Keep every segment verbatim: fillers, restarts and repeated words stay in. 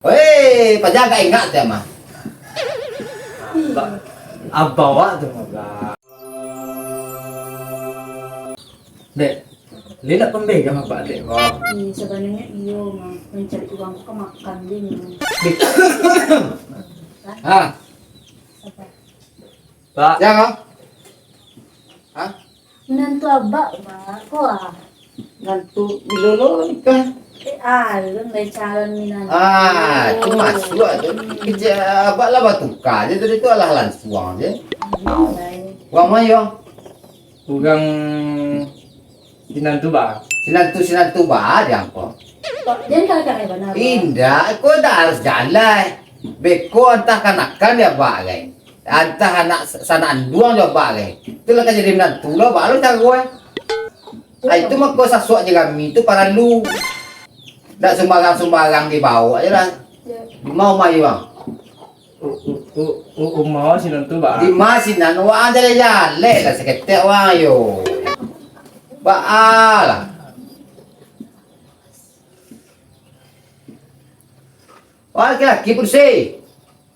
Weh, paja agak ingat tu mah. Abah, abah awak tu mah, Bang. Dek, dia nak pembegang abah, Dek, ko? Ih, sabananyo iyo, Mang. Mancari uang ko makan deh, Mang. Dek. Ha. Sabar. Pak. Jan, ah. Hah? Minantu abak, Pak. Ko, ah. Minantu bilo lo nikah? Eh, alun lai calon minantu. Ah, tu masuak tu. Hmm. Kecek abak lah batuka je tadi tu, alah lansuang je. Alun lai. Urang ma yo? Urang Sinantu ba. Sinantu-sinantu ba di angko. Kok, jan kakak ya bana, Bang? Indak, ko ndak harus jaleh. Beko antah kanakan di abak gai. Antah anak sa-, sanak anduang di abak gai. Itulah ka jadi minantu lo, abak lo caro eh. Ah, itu mako sasuak jerami tu paralu. Ndak sumbarang-sumbarang dibawa je lah. Ya. Di ma umah iyo, Bang? U-, u-, u-, u-, umah sinan tu, Bang. Di ma sinan, wang jaleh-jaleh lah saketek wang yo. Baa lah. Wah, laki-laki padusi.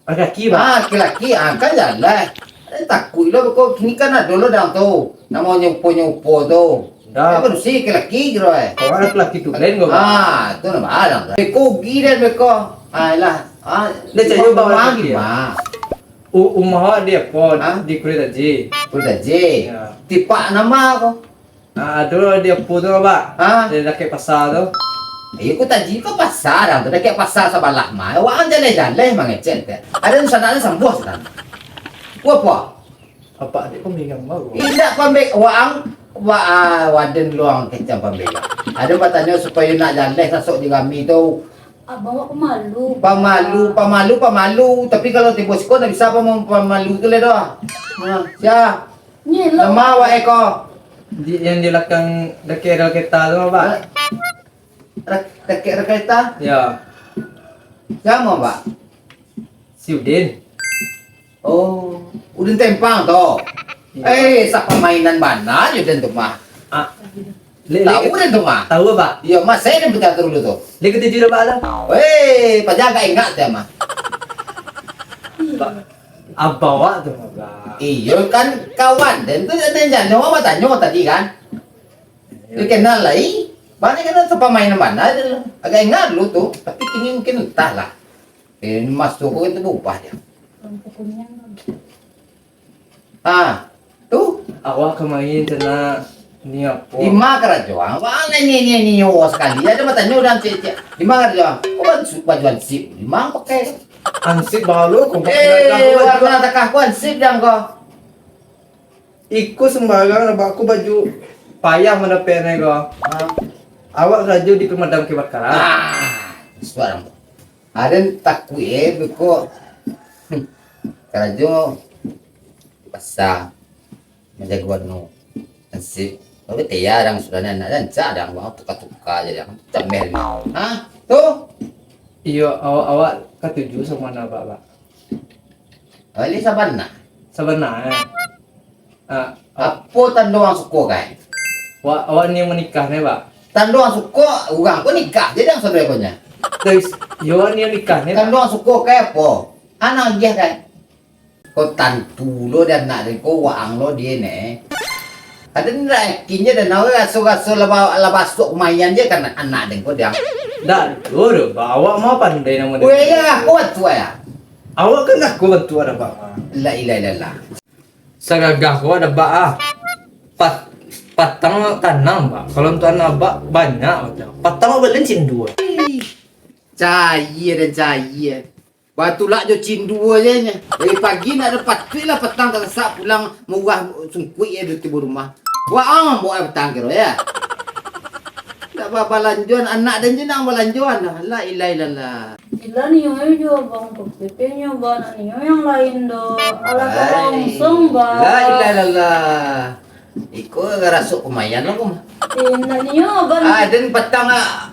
Laki-laki, Bang? Ah, laki-laki, ah, kan jaleh. Eh, takuik lo, beko kini kan ado lo dang tu. Namo nyo upo-nyo upo tu. Dah. Eh, padusi laki-laki kiro, eh. Kalau laki-laki tu lain kau, Bang. Ah, tu namo dang tu. Beko gi den beko. Ah, lah. Ah, dah cak yo, Bang, laki-laki, ya? U-, umah awak di apo? Hah? Di Kulit Aji. Kulit Aji? Ya. Tipak namo ko? Ah, ado di apo tu, Bang? Ha? Di dakek pasar tu. Iyo, Kulit Aji ko pasar, tu dakek pasar sabalah mah. Wang jaleh-jaleh mangecek teh. Ado sanak sambuah sinan. Ko apo? Apak dek pambegang baru. Indak pambe-, wang, wa-, ah, waden luang kecam pambegang. Ado batanyo supayo nak jaleh sasuak jerami tu. Abang awak pamalu. Pamalu, pamalu, pamalu. Tapi kalau tibo siko ndak bisa pama-, pamalu tu leh doh. Ha, sia. Nyo lo. Nama awak eko? Di, yang di belakang dakek rel kereta tu, Pak. Re-, re-, dakek rel kereta? Ya. Siapa, Pak? Si Udin. Oh, Udin Tempang tu. Iya. Eh, sapamainan bana jo Udin tu mah. Ah. Tahu Udin tu mah? Tahu, Pak. Iya, masa Udin pecah dulu tu. Dia ketujuh dah, Pak, lah. Weh, paja agak ingat dia mah. Pak, abah awak tu, Pak. Iyo kan, kawan den tu, den jan nyo batanyo tadi kan. Dia kenal lah, ih. Banyak kenal sapamainan bana je lah. Agak ingat dulu tu, tapi kini mungkin entahlah. Eh, Mas tu kok itu berubah dia. Lampu kuning, Bang. Ah, tu. Awak kamarin cenah ni apo? Di ma karajo, ah? Wah, ni, ni, ni, ni, oh, sakali aja batanyo urang ciek-ciek. Di ma karajo, ah? Oh, baju, baju hansip. Di ma pakai? Hansip baru, kok. Eh, warna takah ko hansip jan ko. Iko sembarang, abak ko baju payah mandapek nai ko. Ah. Awak karajo di pemadam kebakaran. Ah, suara. Aden takuik, eh, beko. Hmm. Karajo basa, manjago anu, hansip. Tapi tiya dang sudah ni anak rancak dang, bang, tuka-tuka je dang. Cameh ni. Ha? Tu? Iyo, awak, awak katuju samo anak abak, Pak. Bali sabana. Sabana, eh. Ah, ah. Apo tando urang suko, kai? Wa-, awak ni manikah ni, Pak. Tando urang suko, urang ko nikah je dang saudara ko nya. Terus, yo, awak ni nikah ni, Pak. Tando urang suko, kai, apo? Anak agiah, kai? Ko tantu lo di anak den ko, waang lo die ne. Ado ni ndak yakin je den, awak raso-raso lah ba-, lah basuak kumayan je kan anak den ko diang. Ndak ado doh, Pak. Awak mah pandai namo den. Weh, yo, ko bantuak yo. Awak kan ngaku bantuak ado, Pak. La ilaha illallah. Sagagah ko ado, Pak, ah. Pat-, patang tanang, Pak. Kalau untuak anak abak banyak, Pak. Patang balen cindua. Caia den, caia. Batulak jo cindua je nyo. Dari pagi nak ado patuik lah, patang tasasak pulang murah sungkuik je tibo rumah. Waang mambao aia patang kiro yo. Ndak ba-, balanjoan, anak den je nan balanjoan lah. La ilaha illallah. Gila nio yo jo abang ko, pepenyo ba anak nio yang lain doh. Alah, hai. Langsung ba. La ilaha illallah. Iko agak rasuk kumayan lah ko mah. Eh, ndak nio abang. Ah, den patang ah.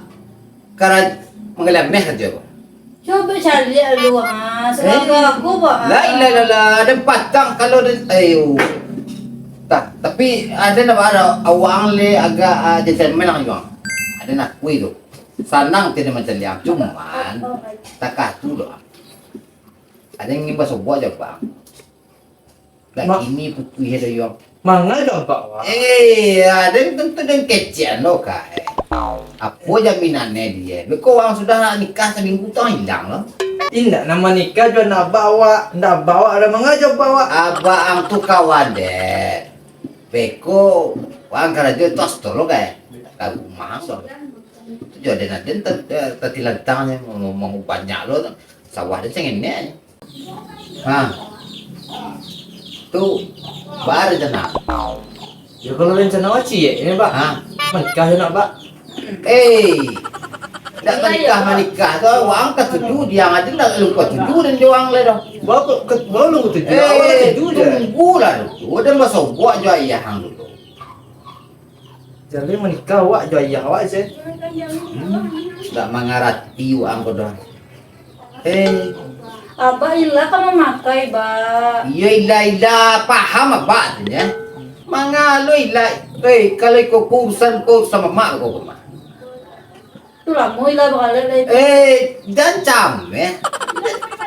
Kara manggaleh meh sajo. Cubo caliak lu, ah, eh? Sagagah aku, Pak. La ilaha illallah, den patang kalau den, ayo. Tah, tapi ado ndak ado, awak ang le agak, ah, gentleman ang juo. Ado nak kui tu. Sanang tadi macam liang, cuman takah tu doh. Ado nan ingin basobok jo, Bang. Dak Ma- kini putuih ado yo. Manga jo abak awak. Eh, ado nan tantu den kecekan lo, Kai. Apo jaminannyo dia? Beko urang sudah nak nikah saminggu tu ilang lo. Indak, nan manikah jo anak abak awak, ndak abak awak, ado manga jo abak awak. Abak ang tu kawan den. Beko urang karajo tu astolo, Kai. Ka rumah so. Tu jo den, den ta-, ta-, tatilantang nyo, mau, mau banyak lo sawah den sangenek. Ha. Tu, baa rencana? Yo, kalau rencana awak ciek, yo, Bak. Ha? Manikah yo nak, Bak. Eh, ndak manikah, manikah tu, urang katuju, dia aja ndak lupo katuju dan jo urang lai doh. Baa kok, kok, baa lu katuju, awak Eh, katuju je. Tunggulah dulu, den basobok jo ayah ang dulu. Jaleh manikah awak jo ayah awak se. Hmm, ndak mangarati urang ko doh. Eh. Abah ilah ka mamakai, Bah. Iyo, ilah-ilah paham abah tu nyo. Manga lo ilah, eh, kalau iko ko urusan, ko urusan mamak ko, Bah. Tu lamo ilah bakalek lai. Eh, jan cameh.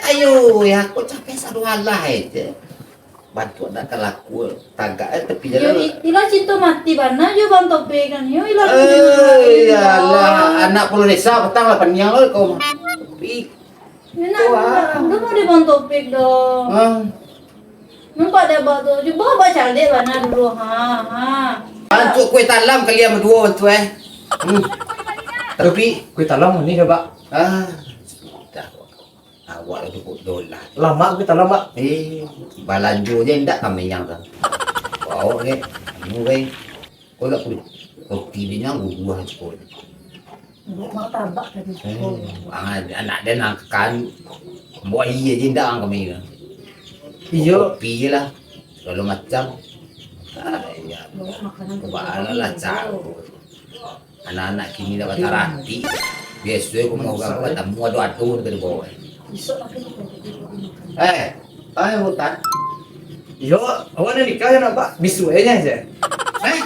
Ayo, yo, ko capek sadoalah aja. Bantuak dak ka laku, tagak eh tapi Yo, jalan. I-, ilah cinto mati bana jo Bang Topik kan. Yo, ilah Eh, cinto mati. Iyalah, anak pulau desa patang lah paniang lo ko. Tapi Enak Wah. Udah mau di Bang Topik doh. Ah. Nampak dek abak tu. Cubo abak caliak bana dulu. Ha, ha. Pancuk kue talam kalian baduo tu, eh. Hmm. Tapi kue talam ni, Bak. Ah, sudah. Awak lah cukup dolah. Lamo kue talam, Bak. Eh, balanjo je indak kami yang kan. Bawa ke, anu ke. Kau tak perlu. Roti dia nyawa buah cukup. Buat martabak tadi. Hmm. Ah, anak dia nak kan. Buat iya je indak kami kan. Iyo. Kopi je lah. Segala macam. Ah, iya. Bawa makanan. Bawa lah, lah, caro. Anak-anak kini dah batarati. Biaso aku mau gak batamu ado-ado ke di bawah. Eh, ayo hutan. Yo, awak nak nikah yo nak, Pak? Bisuak aja. Eh?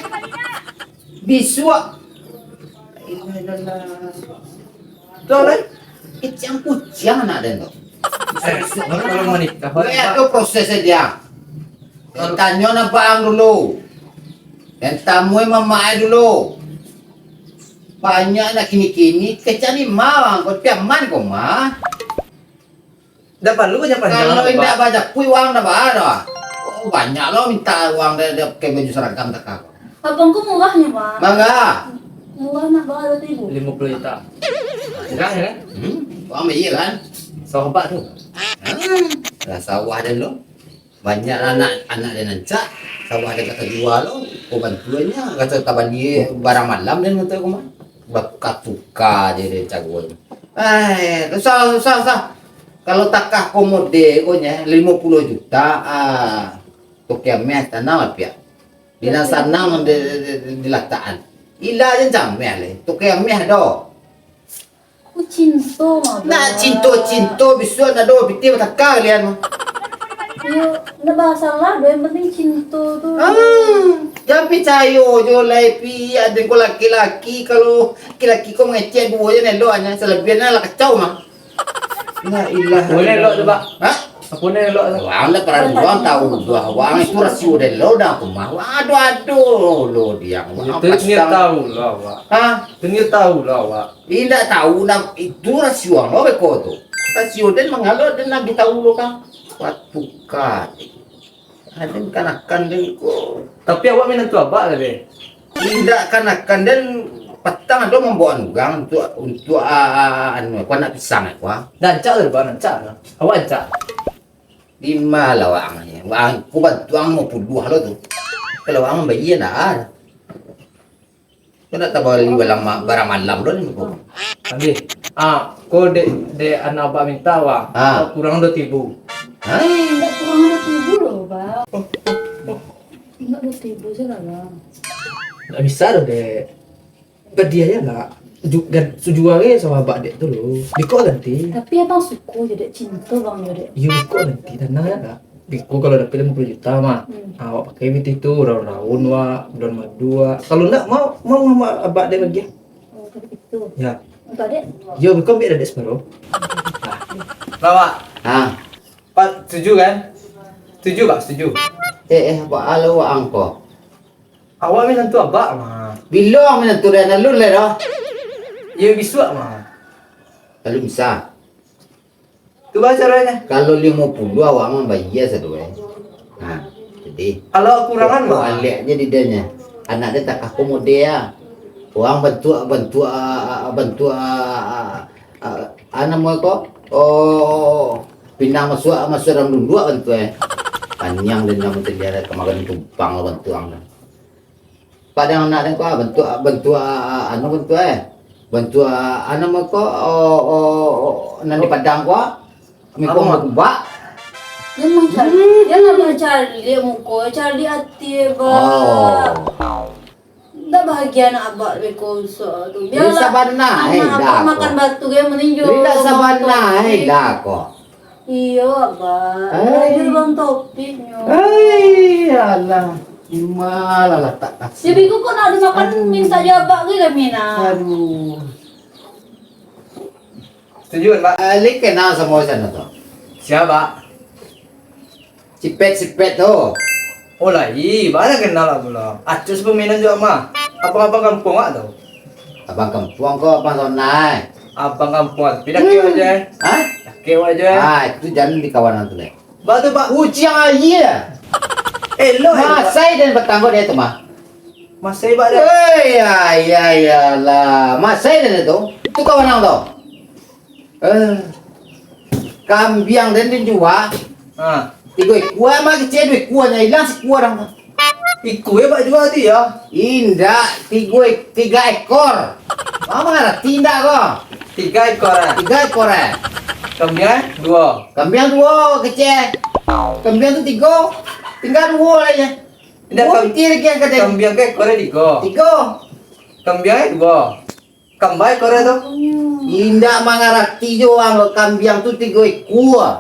Bisuak. Tu lah. Kiciang kuciang anak den tu. Eh, kalau mau nikah, Pak. Weh, tu proses aja. Tanyo nak baang dulu. Yang tamu mamak dulu. Banyak nak kini-kini, kecani mawang, kau piaman kau mah. Dah palu banyak panjang. Kalau indak banyak pui uang dah bah dah. Oh, banyak lo minta uang dah, dah pakai baju seragam tak kau. Abang ku murahnya, Bang. Mangga. Murah nak bah dua ribu. Lima puluh juta. Murah ya kan? Hmm, uang iya kan? Sahabat tu. Hmm, dah sawah dan lo. Banyak anak, anak dia nancak, sawah dia kata jual lo, kau bantuannya, kata tabani barang malam dan kata kau mah. Batuka-tuka je dia caro. Eh, susah, susah, susah. Kalau takah komode ko nya limo puluah juta, ah, toke ameh tanam apiak. Di nan sanang di, di, di, dilatakan. Ila je cameh le, toke ameh do. Aku cinto mah, Nak Bang. Cinto-cinto bisuak nak do pitih bataka kalian. Yo, ndak masalah do, yang penting cinto tu. Ah, jangan picayo jo lai pi, ado ko laki-laki, kalau laki-laki ko mangecek duo je nelo anya, salabihan lah kacau mah. La ilaha Boleh elok tu, Pak? Hah? Apo nan elok tu? Wang lah pernah wang tahu dua wang itu rasio den lo dah aku mah. Waduh aduh lo dia. Itu dia tahu lah, Pak. Hah? Itu dia tahu lah, Pak. Indak tahu nak itu rasio ang lo beko tu. Rasio den mangalo den lagi tahu lo kan. Watuka. Aden kanakan den ko. Tapi awak minantu abak tadi. Indak kanakan den patang ado mambawa urang untuk, untuk, ah, ah, anu, aku anak pisang aku, ah. Dah ancak tu, Bang, ancak tu. Awak ancak. Di ma lah wang ni? Wang, ku bantu ang limo puluah lo tu. Kalau wang bayia ndak ah. Kau nak tabali barang ma-, barang malam lo ni ko. Ambil. Ah, ko dek, dek anak abak minta wang. Ah. Kurang dua ribu. Hah? Ndak kurang dua ribu lo, Bang. Ndak dua ribu se lah, Bang. Ndak bisa doh, Dek. Badiah je lah. Ju-, gan-, sujua ge samo abak dek tu lo. Biko ganti. Tapi abang suko je dek, cinto bang je dek. Iyo, biko ganti, tanang je lah. Biko kalau dapek limo puluah juta mah, Hmm. awak pakai pitih tu, raun-raun wak, daun madu wak. Kalau ndak, mau, mau, mau abak dek bagiah. Oh, kalau gitu. Ya. Buka, Dek. Yo, buka ambil dah, Dek, separo. Lah, Pak. Ha. Pak, setuju kan? Setuju, Pak, setuju. Eh, eh, apa alo waang ko? Awak minantu abak, mah. Bilo minantu den alun lai doh? Iyo, bisuak, mah. Alun bisa. Tu baa caronyo? Kalau limo puluah awak mambayia sado, eh. Nah, jadi. Kalau kurangan, mah. Alek je di dianyo. Anak dia takah ko mode ah. Urang bantuak, bantuak, ah, ah, bantuak, ah, ah, ah, ah, namo ko? Oh, pinang masuak, masuak dalam dunduak bantuak, eh. Paniang den namo tadi, kamarin tumpang lah bantuak ang. Padang anak den ko, ah, bantuak, bantuak, ah, anu bantuak, eh. Bantuak, ah, anu ko, oh, oh, oh, nan di Padang ko, ah. Mikung bakubak. Jan mancaliak, jan lah mancaliak muko, caliak ati, Bak. Oh. Ndak bahagia anak abak beko usah tu. Bialah anak abak makan batu ge maninjo. Indak sabana, eh, dah ko. Iyo, Abah. Ai. Rajo Bang Taufik nyo. Ai, alah. Imalah lah tak kasih. Jadi ku kok nak dimakan minta jabak ge kami nah. Aduh. Setuju, Pak? Ali kenal samo sano tu. Sia, Pak? Sipet-sipet tu. Oh, lai, bana kenal lah pulo. Acok sapaminan juo mah. Abang-abang kampuang awak tu. Abang kampuang ko, abang sonai. Abang kampuang, tapi dakek wajo, eh. Hah? Dakek wajo, eh. Ah, itu jan dikawanan tu, leh. Bak tu, Pak. Uciang aia. Elok, eh, Pak. Masai den batanggo dia tu, mah. Masai, Pak, dah. Eh, ya, ya, ya lah. Masai den tu. Itu kawanan tu. Eh, kambiang den dijua. Ha. Tigo ikua mah kecil, duo ikua nyo ilang, sikua urang tu. Ikua, Pak, jua tu, yo? Indak, tigo, tiga ekor. Mama ngarati indak ko? Tiga ekor, ah? Tiga ekor, eh. Kambiang, duo. Kambiang duo, kecil. Kambiang tu tigo, tingga duo lai, eh. Indak, duo kam-, pitih lagi yang kecil. Kambiang ko ekornyo tigo. Tigo. Kambiang duo. Kambai ekor tu. Indak mangarati jo urang lo, kambiang tu tigo ikua.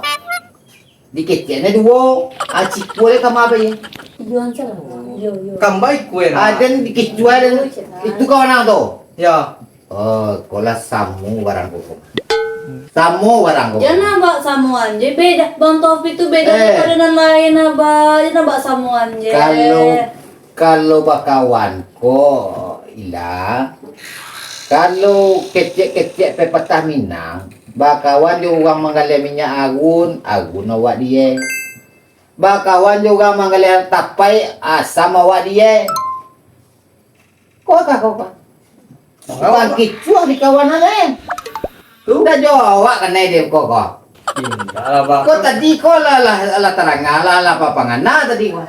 Dikeceknyo duo, ah, cikua dia kama apo ye? Tujuan salah. Yo, yo. Kambai ikua. Ah, den dikecua den. Itu kawan ang tu. Ya. Oh, kolah samo barang ko. Samo barang ko. Jan abak samoan je, beda. Bang Taufik tu beda, eh, daripado nan lain, Abah. Jan abak samoan je. Kalau Kalau bakawan ko, Ila, kalau kecek-kecek pepatah Minang, bakawan jo urang manggaleh minyak arun, arun awak die. Bakawan jo urang manggaleh tapai, asam awak die. Ko ka, ko ka. Tukang kicuah di kawanan, eh. Tu? Dah jo awak kanai dek ko, ko. Indak lah, Bang. Ko tadi ko lah, lah, lah tarang, lah, lah papangana tadi ko.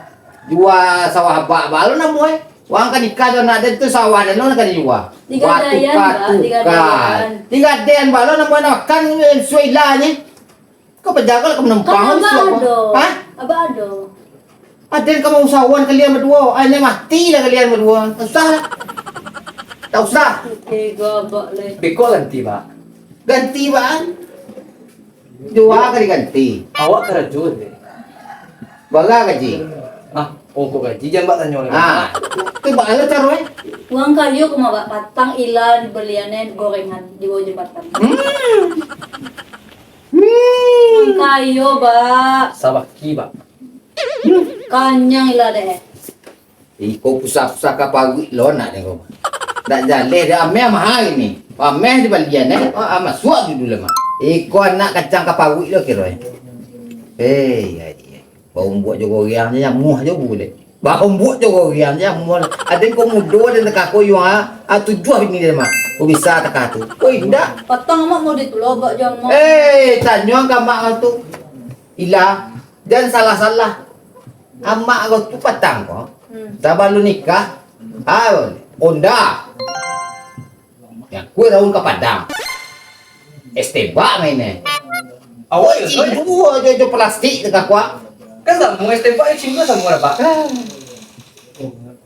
Jua sawah abak balo namo, eh. Wang ka nikah jo anak den tu sawah den lo nak dijua. Digadaian, Bang, digadaian. Digadaian balo namo nak makan, eh, suai lah ni. Kau pajago lah, kau manumpang. Kan abak ado. Hah? Abak ado. Aden kau mau usahawan kalian baduo, akhirnyo mati lah kalian baduo. Tak usah lah. Tak usah. Tigo abak lai. Beko ganti, Pak. Ganti, Pak. Dua kali ganti. Awak karajo, Pak. Bara gaji? Ah, oh, kok gaji jan Pak tanyo lai. Ah, tu baa caro, eh? Uang kayu kama, Pak, patang ila dibalian gorengan di bawah jambatan. Hmm. Hmm. Kayo, Bak. Sabaki, Bak. Kanyang ila deh. Iko pusah-pusah ka paruik lo nak deh ko. Ndak jaleh deh, ameh mahal ini. Ameh dibalian, eh. Ah, ah, masuak dulu lah, Mak. Iko anak kacang ka paruik lo kiro, eh. Eh, ya, ya. Baumbuak jo goreang je, nyamuah jo bulek. Baumbuak jo goreang je, nyamuah. Aden ko mudo, aden takah ko yuang, ah, ah, tujuah bini dia, Mak. Ko bisa takah tu. Ko indak. Patang amak mau ditulo, Bak, jo amak. Eh, tanyo ka amak tu. Ila, jan salah-salah. Amak ko tu patang ko. Hmm. Sabalun nikah, ah, onda. Yang kue daun ka Padang. Es tembak mainnya. Awak yo, cing duo jo, jo plastik tu kakuak. Kan samo es tembak, cing duo samo dapat. Ah.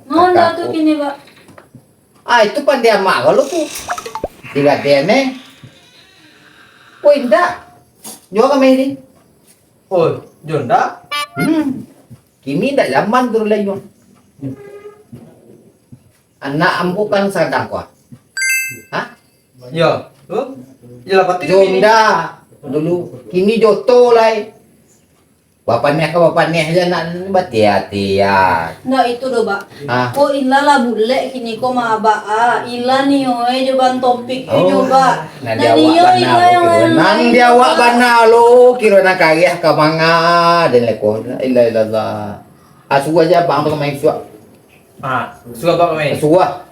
Mau ndak tu kini, Pak? Ah, itu pandai amak kalau tu. Tiga D N, eh. Oh, indak. Jual kami ini. Oh, jo ndak? Hmm. Kini ndak zaman tu lai, Yuang. Anak ambo kan sadang kuah. Hah? Yo. Huh? Iyolah, patuik jo kini. Honda dulu, kini jo Oto lai. Bapaniah ka bapaniah ja nak batiah-tiah. Ndak itu doh, Bak. Ah. Ko Ila lah bulek kini ko mah, Bak. Ah, Ila nio e jo Bang Topik nyo, Bak. Nan di awak bana lo, kiro nan di awak bana lo, kiro nan kariah ka manga, den leko. Ila, ila, ila. Ah, suruah ja abang tu ka main suak. Ah, suruah abang ka main. Suruah.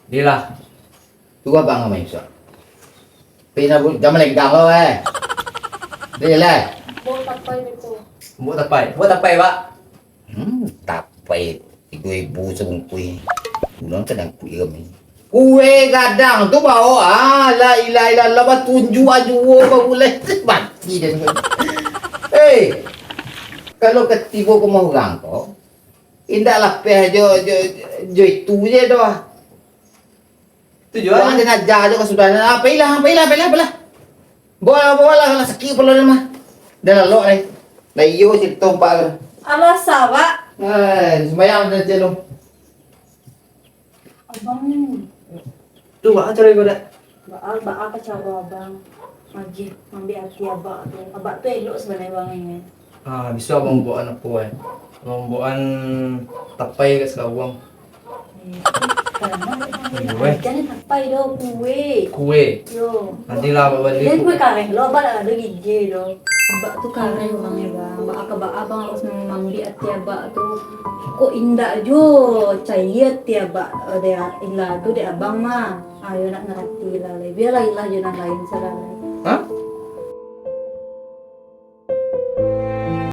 Dilah. Suruah abang ka main suak. Pina bu, jangan malenggang lo, eh. Dilah. Buek tapai beko. Buek tapai. Buek tapai, Bak. Hmm, tapai tigo ribu sabungkuih. Bulan sadang kuih kami. Kue gadang tu bao, ah, la ilaha illallah, batunjuak ajo, babulai, mati den. Eh, kalau katibo ka rumah urang ko, indak lapeh jo, jo, jo itu je doh. Tu juo. Jangan den aja jo ka sudah. Ah, pailah, pailah, pailah, pailah. Bawa, bawa lah, lah sakik kepala den mah. Dah lalok lai. Lah iyo, si tong pak tu. Alah, sa, Bak. Eh, sumbayang den celo. Abang ni. Tu, Bak, cari kau dak? Baa, baa kacau abang. Magih, mambiak ati abak tu. Abak tu elok sabananyo, Bang, inyo. Ah, bisa abang buekan apo, eh? Abang buekan tapai ka Singkawang. Eh, karano, Bang, iyo, eh. Jan tapai doh, kue. Kue? Yo. Nantilah abak bali. Jan kue kareh lo, abak dak ado gigi doh. Abak tu kareh urang e, Bang. Baa ka baa, Bang, harus mambiak ati abak tu. Kok indak juo caia ati abak, eh, dek Ila tu, dek abang mah. Ayo nak ngarati lah, lai. Bialah Ila jo nan lain salah, lai.